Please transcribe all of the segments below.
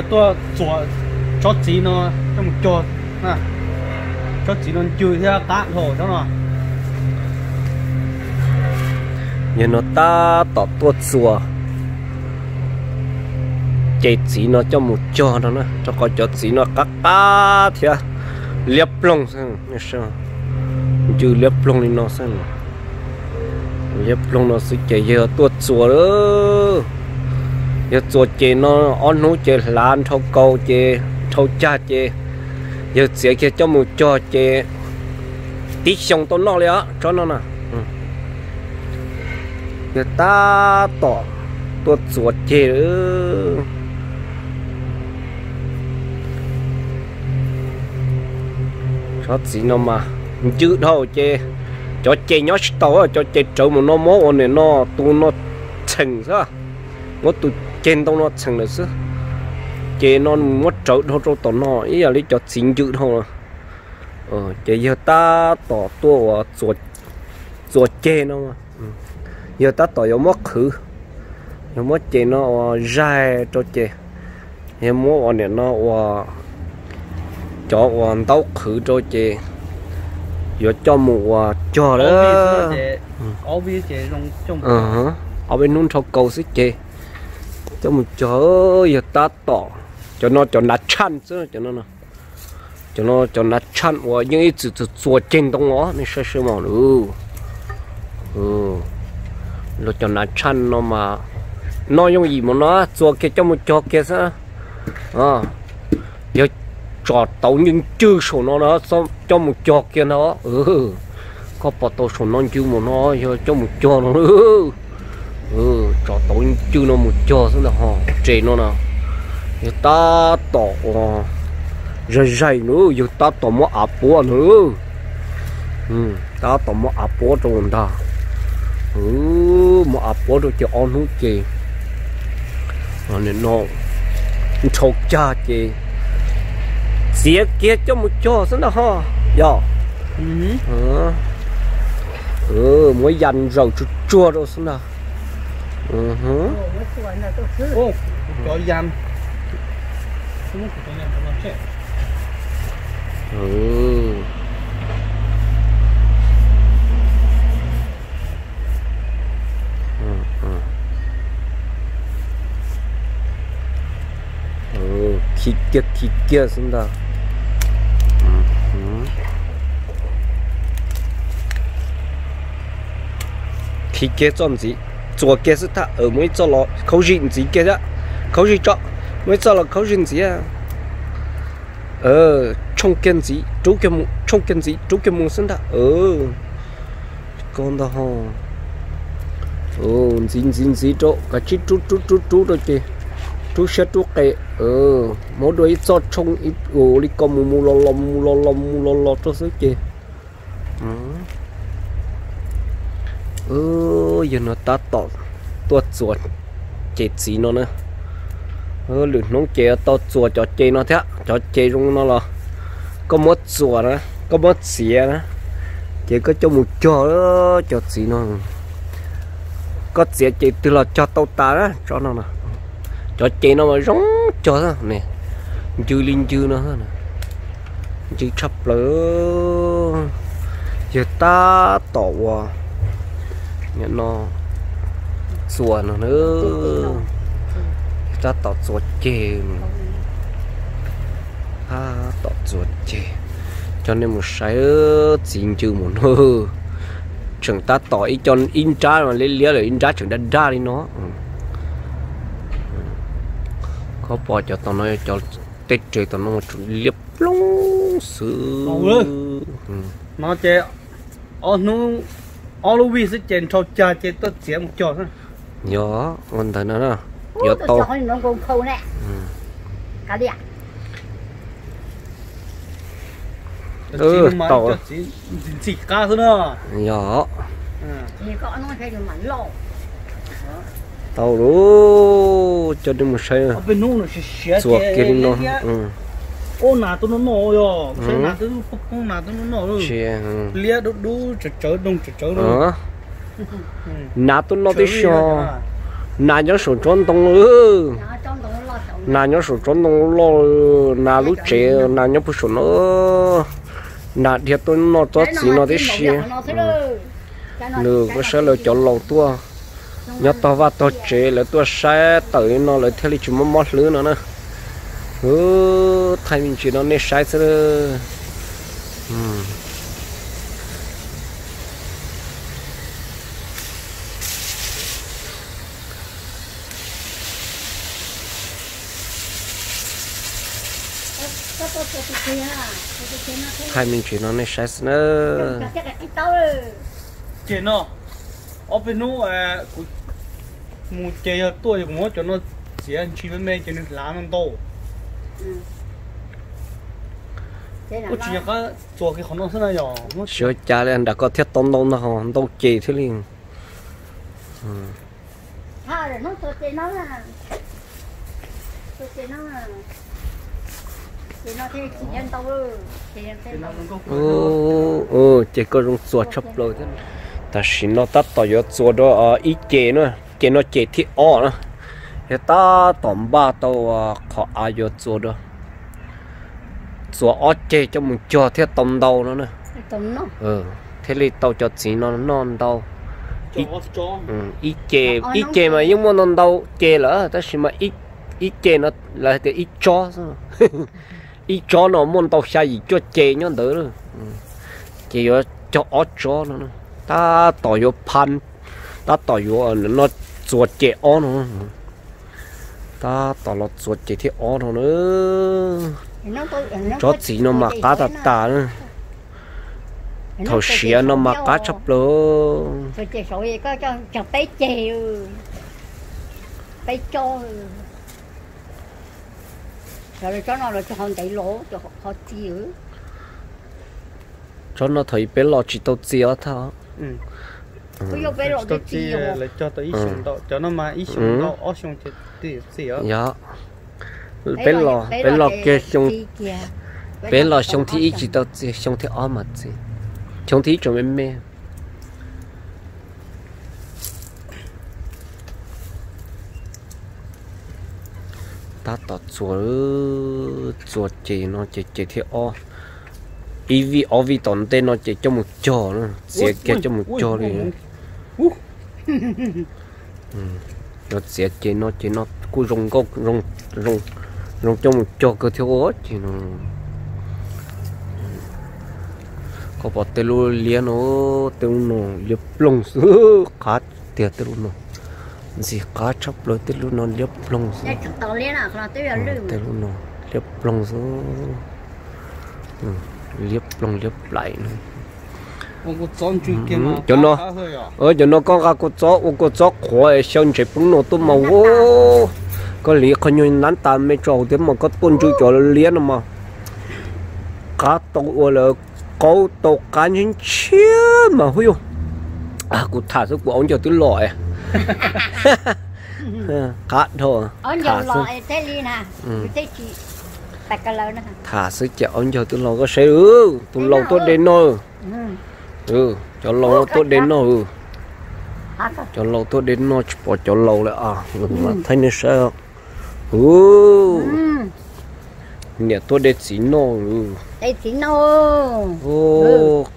Tuaj txuas tsob txiv no coj mus cog na. Tsob txiv no ncw thiab qab dhau tsob no. Yog no tab tom tuaj txuas ces txiv no coj mus cog no na, rau qhov cov txiv no qab qab thiab liab ploog xwb, ncw liab ploog li no xwb. Liab ploog no xwb ces yog tuaj txuas. Yog txuas ces no ob hnub ces hlav nrhau kaus ces nrhau cag ces yog txiav kiag coj mus cog ces tib xyoo tau noj li os tsob no na. Yog tab tom tuaj txuas ceg. Tsob txiv no mas ncw dhau ces cov ceg nyob tsis tau, cov ceg rawv mus no muab ua niam no tus no txheem xwb, muab tus ceg ntoo no txheem lawm xwb. Ces no muab rawv dhau rau tom no ib yam li cov txiv ncw dhau no. Ces yog tab tom tuaj ua txuas ceg no, yog tab tom yuav muab qhwv, yuav muab ces no ua zaig rau ces, yog muab ua niam no ua cov ua ntaub qhwv rau ces yuav coj mus ua cog lawm. Ob peb hnub nrhau kaus xwb ces coj mus cog. Yog tab tom cov no cov nav tshaj xwb, cov no cov nav tshaj uas yeej ib txwm txuas txuas ceg ntoo os, nej saib saib mas. Los cov nav tshaj no mas noj yooj yim mus no, txuas kiag coj mus cog kiag xwb. Yog tsom tauv ncw ncw saum no coj mus cog kiag ntag. Koj pom tau saum no ncw mus no yog coj mus cog no. Tsom tauv ncw no mus cog xwb ntag ho. Ces no na yog tab tom ua zaig zaig na, yog tab tom muab av puab na. Tab tom muab av puab rau ntag. Muab av puab rau ces ob hnub ces no nrhau cag ces txiav kiag coj mus cog xwb ntag ho. Yog muab ya zaws tsuag tsuag rau xwb ntag. Khi kiag khi kiag xwb ntag. Khi kiag txoj ntxiv, txuas kiag xwb thaj, muaj ib txoj los khaub zig ntxiv kiag thiab. Khaub zig tso, muaj ib txoj los khaub zig ntxiv. Tshooj kiag ntxiv rub kiag mus, tshooj kiag ntxiv rub kiag mus xwb ntag. Koj ntag ho. Ntxiv ntxiv ntxiv rau, kav tsij rub rub rub rub rau ces rub siab rub qe. Muab dua ib txoj tshooj ua li ko mus mus los los mus los los mus los los rau xwb ces. Yog no tab tom tuaj txuas ces txiv no na. Lwm hnub ces tau txuas cov ces no thiab, cov ces zoo no los koj muab txuas na, koj muab txiav na, ces koj coj mus cog cov txiv no. Koj txiav ces twg los cog tau tas na, tsob no na. Cov ces no mas zoo cog ne, ncw li ncw no, ncw tshaj plaws. Yog tab tom ua no txuas no, tab tom txuas ceg, tab tom txuas ceg. Coj nej mus saib txiv ncw mus no, tseem tab tom ib co ib nrab mas liab liab lawm, ib nrab tseem daj daj li no. Koj pom cov tom no, cov tej res tom no tseem liab ploog xwb. No ces ob hnub, ob lub vij xwb ces nrhau cag ces tuaj txiav mus cog xwb. Yog ua ntawd no, yuav tau. Tau ntxim qab xwb na. Yog. Tau lawm, coj nej mus saib. Txuas kiag li no. Ua nas tus no noj yog, saib nas tus poob poob nas tus no noj. Liab dub dub tsawv tsawv doog tsawv tsawv. Nas tus no tib si, nas nyob saum tsob ntoo lawm. Nas nyob saum tsob ntoo loj, nas lub tsev, nas nyob puag saum no. Nas dhia tuaj noj tsob txiv no tib si. Nws kuj saib lawv cov laus tuaj nyob tog vaj tog tsev, lawv tuaj saib tawm li no lawv thiaj li tsis mob mob hlwb no na. Thaij me ntsis no nej saib xwb. Thaij me ntsis no nej saib xwb na. Ces no, ob peb hnub kuv mus ces yog tuaj yog kuv muab cov no txiav ntshis me me ces nws hlav no ntau. Ua tsis yog qab txuas kiag qhov no xwb na yog. Xyov cas li nram ko thiaj tau ntau no ho ntau ces thiaj li. Ces koj zoo txuas tshaj plaws thiab. Tam sim no tab tom yuav txuas rau ib ce na, ces no ces thib ob na, yog tab tom npaj tau qhov av yuav txuas rau. Txuas ob ceg coj mus cog thiaj tau ntau no na. Thiaj li tau cov txiv no noj ntau. Ib ce, ib ce mas yeej muaj ntau ntau ce lawm tab sis mas ib ce no lawv hais tias ib tsob xwb. Ib tsob no muaj ntau xya yim cuaj ce nyob ntawd. Ces yuav cog ob tsob no, tab tom yuav pha, tab tom yuav no txuas ces ob no. Tab tom los txuas ces thib ob no na. Tsob txiv no mas qab tas tas na. Thaum siav no mas qab tshaj plaws. Tsob no thaum peb los tsis tau txi os thaj. Yog, peb los, peb los kiag xyoo, peb los xyoo thib ib tsis tau txi, xyoo thib ob mas txi, xyoo thib ib tseem me me. Tab tom txuas, txuas ces no ces ces thib ob, ib vij ob vij tom ntej no ces coj mus cog, txiav kiag coj mus cog li. Yuav txiav ces no ces no kuj zoo nkauj, zoo coj mus cog kawg thiab ua ces no. Koj pom tej lub liab no, tej lub no liab ploog xwb, qab tiag tej lub no. Ntxim qab tshaj plaws tej lub no liab ploog xwb. Tej lub no liab ploog xwb. Liab ploog liab plaim no. Cov no, cov no koj nqa kua txob, ua kua txob qhuav xyaw ntses poob no tuaj mas ua. Koj li qhov nyuag nab tas me tso hauv thiab mas koj tuaj ntsw cov liab no mas qab tau ua lawm, qaub tau qab ntshiab ntshiab mas hu yus. Kuv tham xwb kuv aub ncaug twb los. Qab dhau. Tham xwb ces aub ncaug twb los koj saib, tus laus tuaj de no. Cov laus tuaj de no. Cov laus tuaj de no tsis pom cov laus lawm a. Thaij nej saib. Niam tuaj de txiv noj.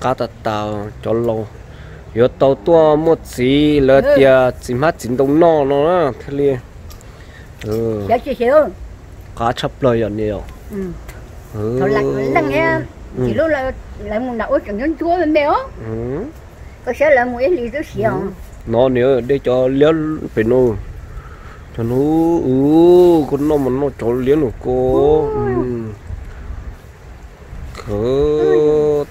Qab tas tas cov laus yuav tau tuaj muaj txiv lawv tias txiv hmab txiv ntoo noj no thiaj li. Qab tshaj plaws yom niam. No niam de cov liab pem no. Cov no, koj noj mas noj cov liab no koj.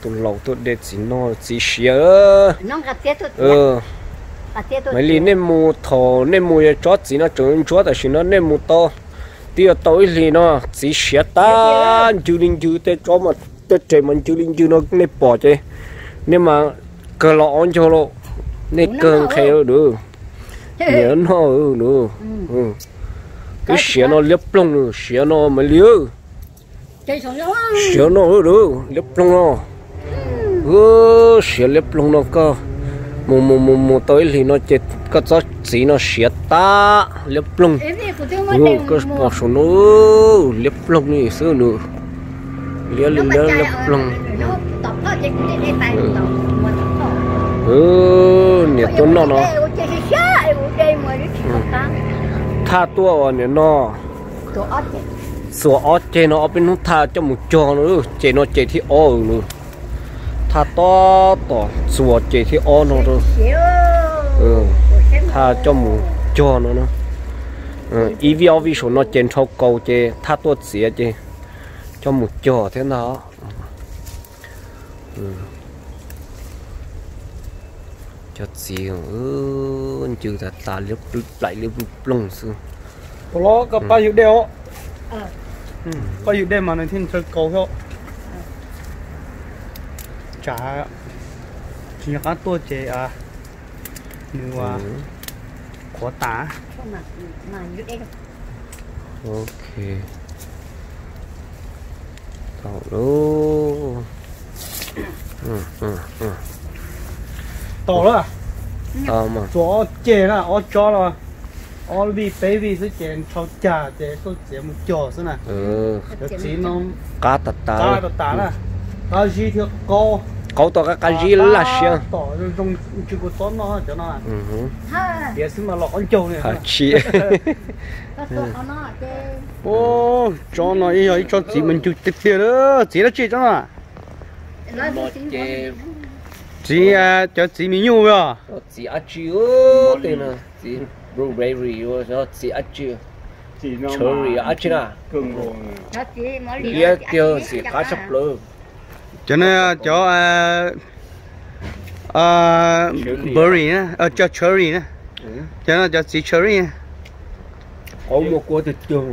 Tus laus tuaj de txiv noj txiv siav. Maiv Lis, nej mus thaum nej mus yog tsob txiv no tseem ntsuab tam sim no nej mus tau, twb yuav tau ib hlis no txiv siav tag ncw li ncw, tej tsob mas tej res mas ncw li ncw no nej pom ces nej mas kawg los ob ncaug lauj, nej kawg nqhis lauj. Niam noj, twb siav no liab ploog, siav no Maiv Lis. Siav no, liab ploog no. Siav liab ploog no koj mus mus mus mus tau ib hlis no ces koj tsob txiv no siav tag liab ploog. Koj pom saum no, liab ploog li xwb nws, liab li liab, liab ploog. Niam tuaj noj no, thaj tuaj nim no, txuas ob ceg no ob peb hnub thaj coj mus cog no, ces no ces thib ob no, thaj tob tom txuas ces thib ob no, thaj coj mus cog no na. Ib vij ob vij saum no ces nrhau kaus ces thaj tuaj txiav ces coj mus cog thiab ntag. Cov txiv ncw tas tas liab plaim liab ploog xwb. Los koj pab yus dej os. Pab yus dej mas nws thiaj nrhau kaus thiab. Tsam tsis nco qab tuaj ces nws qhuav tas. Ok. Tau lawm. Tau lawm. Tau mas. Txuas ob ceg na, ob tsob los ob vij peb vij xwb ces nrhau cag ces tuaj txiav mus cog xwb na. Cov txiv no qab tas tas, qab tas tas na. Qab zib thiab qaub. Qaub tau qab qab zib laj siab. Tom zoo zoo ntsw kua txob noj cov no. Tiav xwb mas los qaub ncaug li. Tsis Tsob no ib yog ib tsob txiv mas ncw tiag tiag li. Txiv dab tsi tsob no? Txiv, cov txiv me nyuj os. Txiv dab tsi, txiv blueberry, txiv dab tsi, cherry dab tsi na? Liab tiag, txiv qab tshaj plaws. Cov no cov berry na, cov cherry na. Cov no cov txiv cherry. Qaub muaj kua tiag tiag.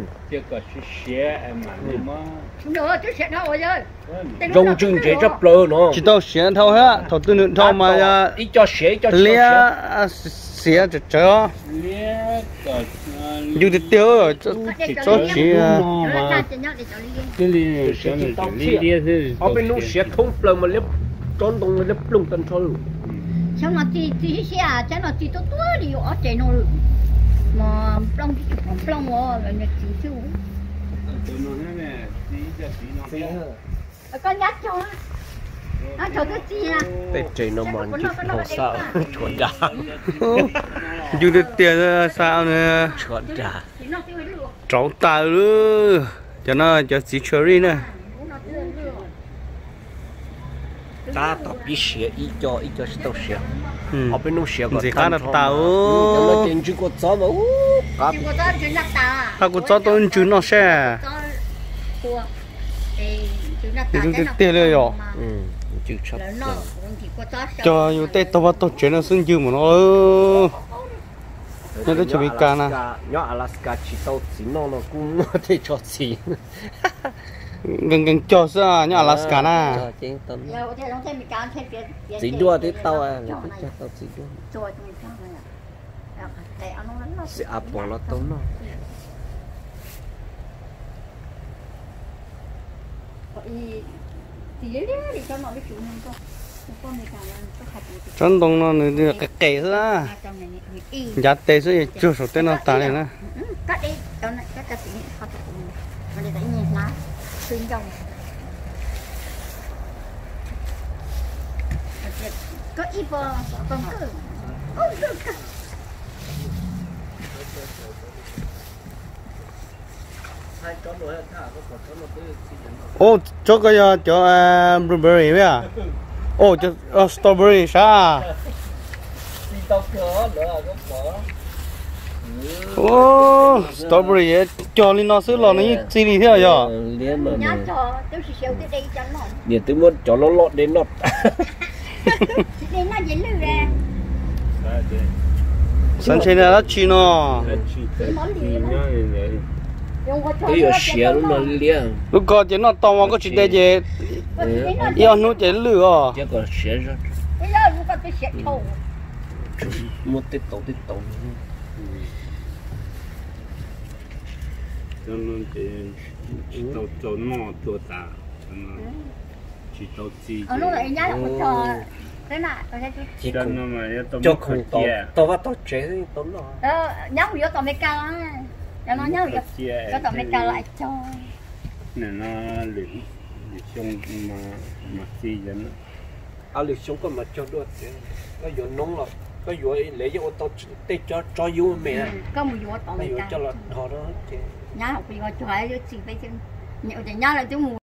Zoo ntswg ntsev tshaj plaws no. Tsis tau siav dhau thiab, thaum twg nws dhau mas ib co siav ib co liab xiav tsawv tsawv. Ncw tiag tiag, tsob txiv. Ob peb hnub siav thoob plaws mas liab, tsob ntoo liab ploog tag nrho lawm. Xyov no txiv, txiv siab siab, xyov no txiv tuaj tuaj li yuav ob tsev no lawm. Mas ploog, ploog ua txiv xwb. Koj nyab cog, cog twb txiv. Tej tsev no mas ncw dhau xwb, tshuav dag. Ncw tiag tiag xwb na. Rauv tas lawm. Cov no cov txiv cherry na. Tab tom pib siav ib co, ib co tsis tau siav. Ob peb hnub siav kom ntxim qab tag nrho tas. Cov no ces ntsw kua txob mas, qab kua txob tau ntsw noj seb. Ntsw tiag tiag li yom. Cog yus tej taug vaj taug tsev no xwb ncw mus no. Nyob teb chaws Amelikas na. Nyob Alaska tsis tau txiv noj no kuj muaj tej tsob txiv. Nkees nkees cog xwb nyob Alaska na. Txiv duaj twb tau, lawv twb cog tau txiv duaj. Txiv apple los tau noj. Tsob ntoo no nws qis qis xwb na. Ncav tes xwb es tsuag saum tej no tas li na. Ub, tsob ko yog cov blueberry a? Ub, strawberry sav. Ub, strawberry cog li no xwb los nws yeej txi li thiab yog. Niam twb muab cov loj loj de noj. Xav ntshe na dab tsi no. Twb yuav siav lub no liab. Lub ko ces noj tau mas koj tsis de ces ib ob hnub ces lwj os. Muab tej tau tej tau. Tsis tau noj tuag tas. Tsis tau txi. Cog khoom tau vaj tau tsev tau noj. Cov no nyob, koj tom Meskas los cog. Nim no lwm xyoo mas txi cov no. Lwm xyoo koj mam cog dua tias koj yuav noob los koj yuav lawv yeej ua tau tej tsob yub me, koj mus yuav tom Meskas coj los dhos rau ces nyab los kuv yuav cog yuav txi peb, ces nyab lawv twb mus